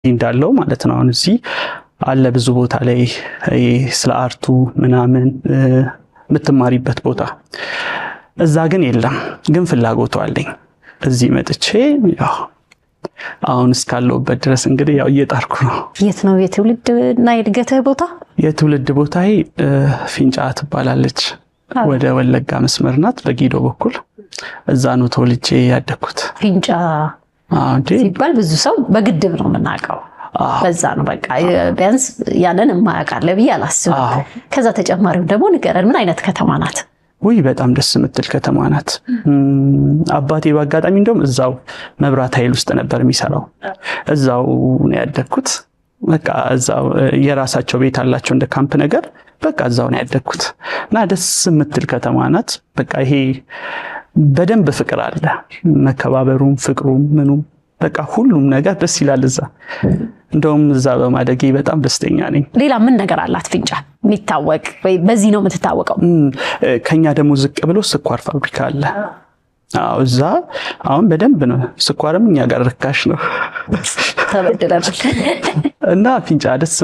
እንዳለው ማለት ነው። አሁን እዚህ አለ ብዙ ቦታ ላይ ስለ art ኡ ምናምን የምትማሪበት ቦታ፣ እዛ ግን የለም። ግን ፍላጎቱ አለኝ። እዚህ መጥቼ ያው አሁን እስካለሁበት ድረስ እንግዲህ ያው እየጣርኩ ነው። የት ነው የትውልድ እና የእድገትህ ቦታ? የትውልድ ቦታዬ ፊንጫ ትባላለች። ወደ ወለጋ መስመር ናት፣ በጊዶ በኩል እዛ ነው ተወልጄ ያደግኩት። ፊንጫ ሲባል ብዙ ሰው በግድብ ነው የምናውቀው። በዛ ነው በቃ፣ ቢያንስ ያንን የማያውቅ አለ ብዬ አላስብም። ከዛ ተጨማሪው ደግሞ ንገረን፣ ምን አይነት ከተማ ናት? ውይ በጣም ደስ የምትል ከተማ ናት። አባቴ በአጋጣሚ እንደውም እዛው መብራት ኃይል ውስጥ ነበር የሚሰራው። እዛው ነው ያደግኩት። በቃ እዛው የራሳቸው ቤት አላቸው እንደ ካምፕ ነገር። በቃ እዛው ነው ያደግኩት እና ደስ የምትል ከተማ ናት። በቃ ይሄ በደንብ ፍቅር አለ። መከባበሩም፣ ፍቅሩም፣ ምኑም በቃ ሁሉም ነገር ደስ ይላል እዛ። እንደውም እዛ በማደጌ በጣም ደስተኛ ነኝ። ሌላ ምን ነገር አላት ፊንጫ የሚታወቅ ወይ በዚህ ነው የምትታወቀው? ከኛ ደግሞ ዝቅ ብሎ ስኳር ፋብሪካ አለ። አዎ እዛ አሁን በደንብ ነው። ስኳርም እኛ ጋር ርካሽ ነው። ተበድለናል። እና ፊንጫ ደስ